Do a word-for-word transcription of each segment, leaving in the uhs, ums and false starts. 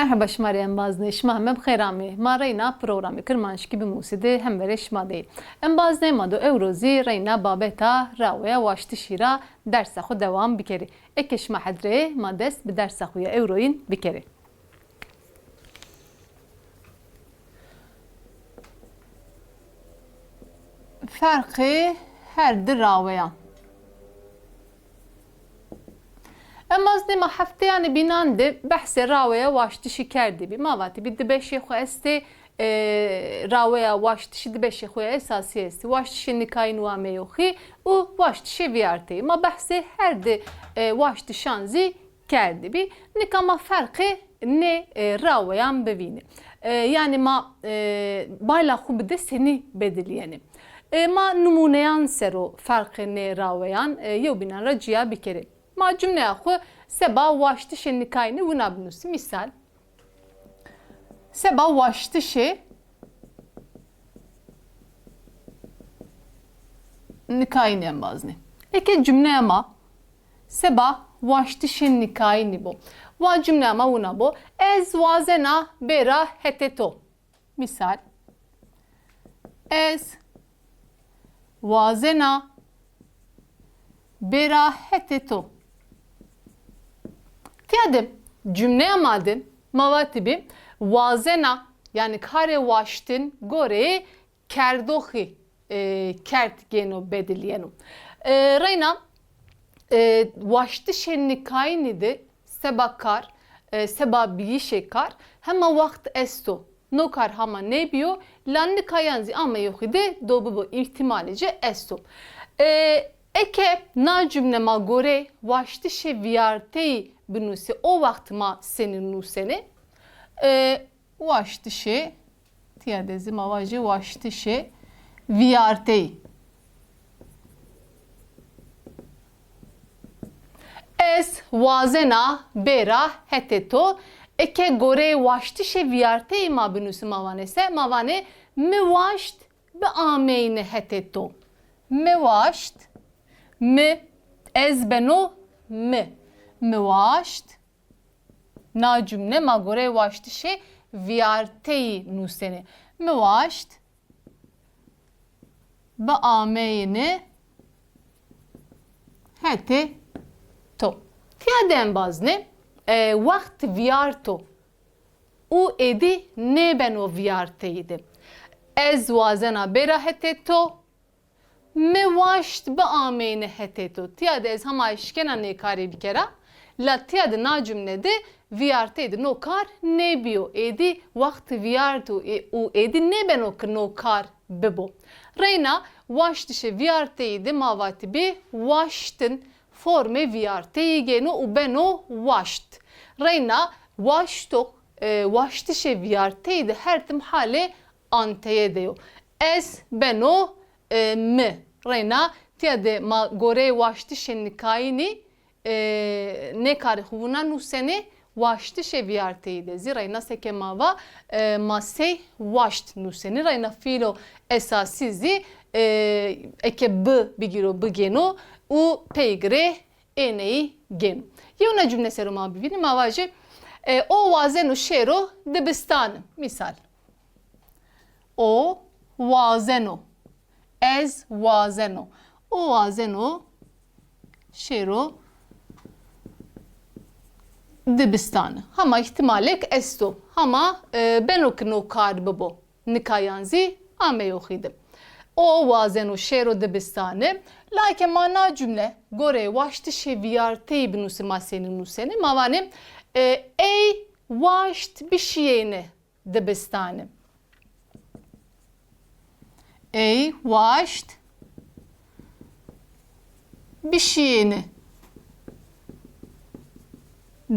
Merheba şima rê embaznê, şima heme bi xêr amê. Ma reyna programê Kirmanckî bi Musî de hemverê şima de yê. Embaznê ma do ewro zî reyna babeta raweya waştişî ra dersa xwu dewam bikerê. Eke şima hedre yê, ma dest bi dersa xwu ya ewroyîn bikerê. Ferqê her di raweyan. Embaznê ma hefteyanê bînan de behsê raweya waştişî kerdîbî. Ma vatîbî di beşê xwu estê, e, raweya waştişî di beşê xwu ya esasî estê. Waştişê nikayîn û ameyoxî û waştişê vîyarteyî. Ma behsê her di, e, waştişan zî kerdîbî. Nika ma ferqê nê, e, raweyan bivînê. E, yanî ma, e, bayla xwu bi de senî bedilîyenê? E, ma nimûneyan ser o ferqê nê raweyan, e, yewbînan ra cîya bikerê. Ma cumleya xwu seba waştişê nikayînî wina binusî. Mîsal, seba waştişê nikayînî embaznê. Eke cumleya ma seba waştişê nikayînî bo. Wa cumleya ma wina bo. Ez wazena bêra hetê to. Mîsal, ez wazena bêra hetê to. Tîya de cumleya ma de ma vatîbî wazena, yanî karê waştin goreyê kerdoxî, e, kerd gêno, bedilîyeno. E, reyna, e, waştişê nikayînî de seba kar, e, seba bîyişê kar hema waxt esto. No kar hama nêbîyo, la nikayan zî ameyoxî de do bibo, îhtîmalê ci esto. E, eke na cumle ma gorê waştişê vîyarteyî binusê, o waxt ma senî nusenê? E, waştişê, tîya de zî ma vajê waştişê vîyarteyî. Ez wazena bêra hetê to. Eke goreyê waştişê vîyarteyî ma binusî ma vanê se? Ma vanê mi waşt biameyne hetê to. Mi waşt, mi, ez beno mi. Mi waşt. Na cumle ma goreyê waştişê vîyarteyî nusenê. Mi waşt biameyne hetê to. Tîya de embaznê, e, waxt vîyarto û êdî nêbeno vîyarteyî de. Ez wazena bêra hetê to. Mi waşt biameyne hetê to. Tîya de ez hema eşkena nê karê bikera, la tîya de na cumle de vîyarteyî de no kar nêbîyo. Êdî waxt vîyarto û ê-, û êdî nêbeno ke no kar bibo. Reyna waştişê vîyarteyî de ma vatîbî waştin formê vîyarteyî gêno û beno waşt. Reyna waşto, e, waştişê vîyarteyî de her tim halê anteye de yo. Ez beno, e, mi. Reyna tîya de ma goreyê waştişê nikayînî, e, nê karê xwu wina nusenê, waştişê vîyarteyî de zî reyna seke ma va, e, ma sey waşt nusenê. Reyna fîîlo esasî zî, e, eke bi bigîro, bigêno û peygirê êneyî gêno. Yewna cumle ser o ma bivînî, ma vajê, e, o wazeno şêro dibistani. Mîsal. O wazeno. Ez wazeno. O wazeno şêro dibistani. Hama îhtîmalêk esto. Hama, e, beno ke no kar bibo. Nikayan zî ameyoxî de. O wazeno şêro dibistani. La eke ma na cumle goreyê waştişê vîyarteyî binusî ma senî nusenê? Ma vanê, e, ey waşt bişîyêne dibistani. Ey waşt bişîyêne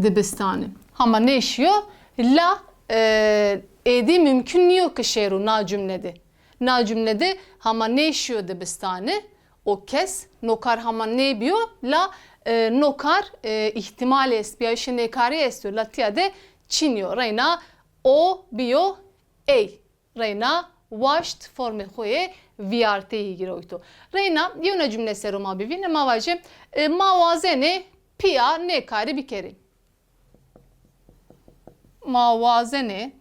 dibistani. Hama nêşîyo, la, e, êdî mumkun nîyo ke şêro na cumle de. Na cumle de hama nêşîyo dibistani, o kes, no kar hama nêbîyo, la, e, no kar, e, îhtîmalê estbîyayîşê nê karî esto, la tîya de çin yo. Reyna o bîyo ey. Reyna waşt formê xo yê vîyarteyî girewto. Reyna yewna cumle ser o ma bivînê, ma vajê, e, ma wazenê pîya nê karî bikerê. ma wazenê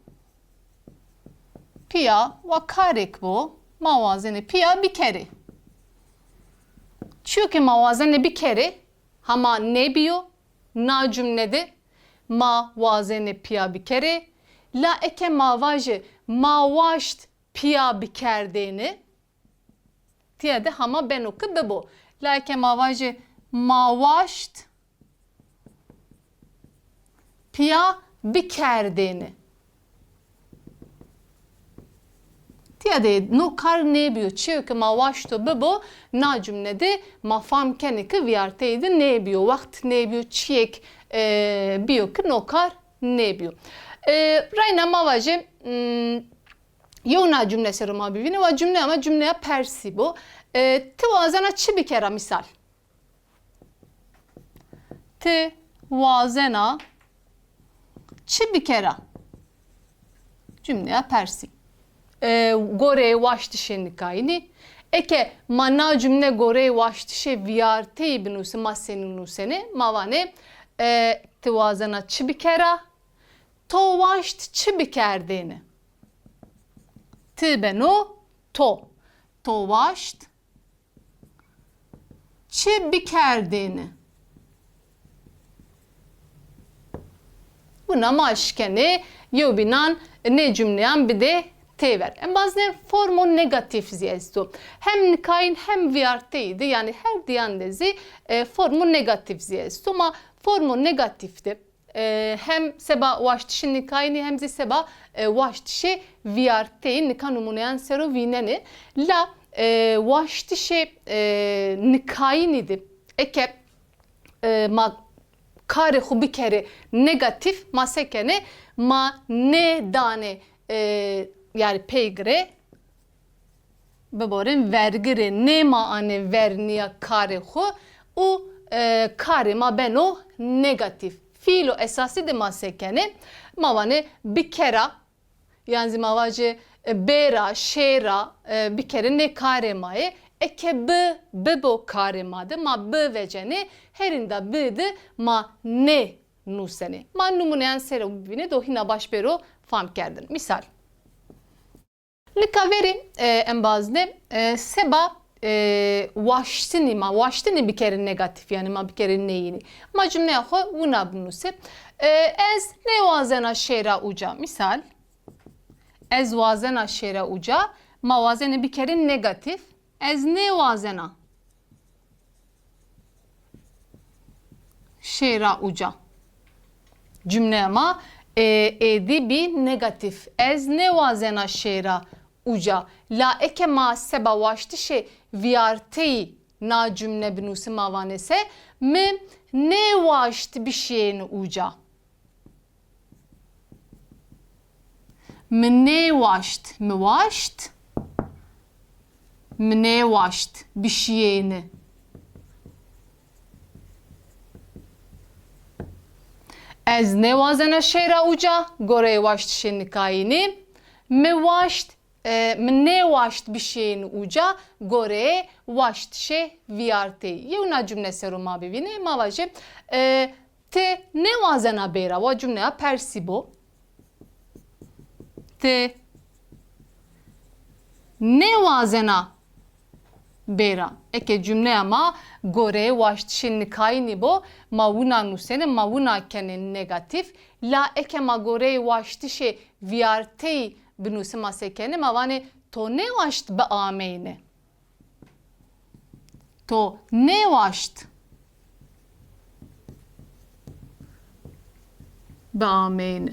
pîya, wa karêk bo, ma wazenê pîya bikerê. Çiyo ke ma wazenê bikerê, hama nêbîyo, na cumle de ma wazenê pîya bikerê. La eke ma vajê ma waşt pîya bikerdêne, tîya de hama beno ke bibo. La eke ma vajê ma waşt pîya bikerdêne, tîya de no kar nêbîyo. Çiyo ke ma waşto bibo, na cumle de ma fam kenê ke vîyarteyî de nêbîyo, wext nêbîyo, çîyêk, e, bîyo ke no kar nêbîyo. E, reyna ma vajê, m, yewna cumle ser o ma bivînê, wa cumleya ma cumleya persî bo. E, ti wazena çi bikera, mîsal? Ti wazena çi bikera? Cumleya persî. E, goreyê waştişê nikayînî. Eke ma na cumle goreyê waştişê vîyarteyî binusî, ma senî nusenê? Ma vanê, e, ti wazena çi bikera? To waşt çi bikerdêne? Ti beno to. To waşt çi bikerdêne? Wina ma şikenê yewbînan nê cumleyan bidê têver. Embazne formo negatîf zî esto. Hem nikayîn hem vîyarteyî de, yanî her diyan de zî, e, formo negatîf zî esto. Ma formo negatîf de e, hem seba waştişê nikayînî hem zî seba, e, waştişê vîyarteyî nika nimûneyan ser o vînenê. La, e, waştişê, e, nikayînî de eke, e, ma karê xwu bikerê negatîf, ma se kenê? Ma nêdanê, e, yanî peygrê biborên vergirê, nêma anê vernîya karê xwu û, e, karê ma beno negatîf. Fiîlo esasî de ma se kenê? Ma vanê bikera, yan zî ma vajê, e, bêra, şêra, e, bikerê nê karê ma yê. Eke bi, bibo karê ma de, ma bi vecenê, herînda bi de ma nê nusenê. Ma nimûneyan ser o bivînê do hîna baş bêro fam kerdin. Mîsal. Nika verî, e, embazne, e, seba, e, waştinî ma, waştinî bikerê negatîf, yanî ma bikerê neyînî. Ma cumleya xwu wina binusê. E, ez nêwazena şêra uca. Mîsal, ez wazena şêra uca, ma wazenê bikerê negatîf. Ez nêwazena şêra uca. Cumleya ma, e, êdî bî negatîf. Ez nêwazena şêra uca. La eke ma seba waştişê vîyarteyî na cumle binusî ma vanê se, mi nêwaşt bişîyêne uca. Mi nêwaşt, mi waşt. Mi nêwaşt bişîyêne. Ez nêwazena şêra uca, goreyê waştişê nikayînî. Mi waşt, e, mi nêwaşt bişîyêne uca, goreyê waştişê vîyarteyî. Yewna cumle ser o ma bivînê, ma vajê, e, ti nêwazena bêra, wa cumleya persî bo. Ti nêwazena bêra. Eke cumleya ma goreyê waştişê nikayînî bo, ma wina nusenê, ma wina kenê negatîf. La eke ma goreyê waştişê vîyarteyî binusî ma se kenê? Ma vanê to nêwaşt biameyne. To nêwaşt biameyne.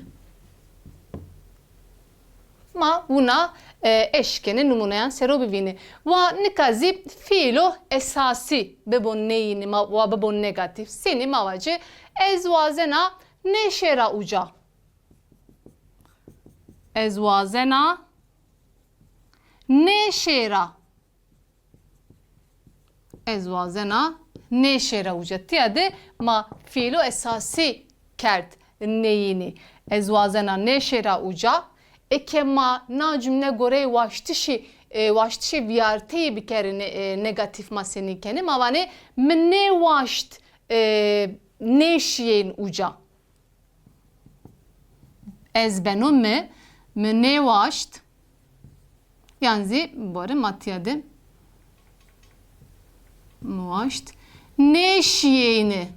Ma wina, e, eşkenê nimûneyan ser o bivînê. Wa nika zî fiîlo esasî bibo neyînî, ma, wa bibo negatîf. Senî? Ma vacê ez wazena nêşêra uca. Ez wazena nêşêra. Ez wazena nêşêra uca. Tîya de ma fiîlo esasî kerd neyînî. Ez wazena nêşêra uca. Eke ma na cumle goreyê waştişî, e, waştişê vîyarteyî bikerê ne-, e, negatîf, ma senî kenê? Ma vanê mi nêwaşt, e, nêşîyên uca. Ez beno mi, mi nêwaşt. Yan zî bore ma tîya de mi waşt. Nêşîyêne.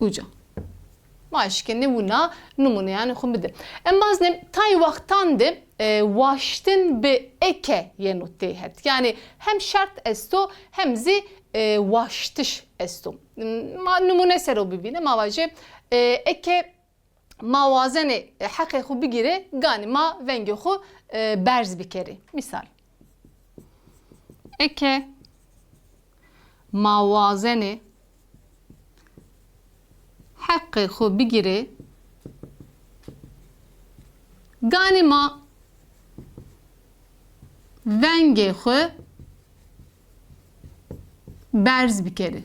Uca. Ma eşkenê wina nimûneyanê xwu bide. Embazê, tayê wextan de, e, waştin bi eke yeno têhet. Yanî hem şert esto hem zî, e, waştiş esto. Ma nimûne ser o bivîne, ma vajê, e, eke ma wazenê, e, heqê xwu bigîrê, ganî ma vengê xwu, e, berz bikerê. Mîsal. Eke ma wazenê heqê xwu bigîrê, ganî ma vengê xwu berz bikerê.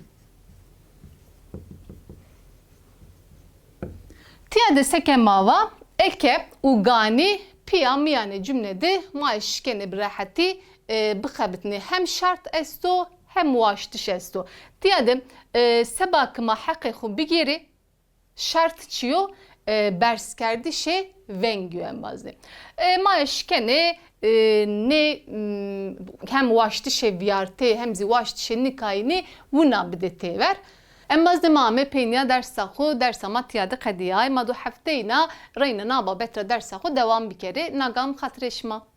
Tîya de seke ma va, eke û ganî pîya mîyanê cumle de ma eşkenê bi rehetî, e, bixebitnê. Hem şert esto, hem waştiş esto. Tîya de, e, seba ke ma heqê xwu bigêrê, şert çi yo? E, berzkerdişê vengî yo embazê. E, ma eşkenê, e, nê, m, hem waştişê vîyartê hem zî waştişê nikayînî wina bidê têver. Embazê, ma ame peynîya dersa xwu, dersa ma tîya de qedîyay. Ma do hefteyna reyna na babet ra dersa xwu dewam bikerê. Na gam xatirê şima.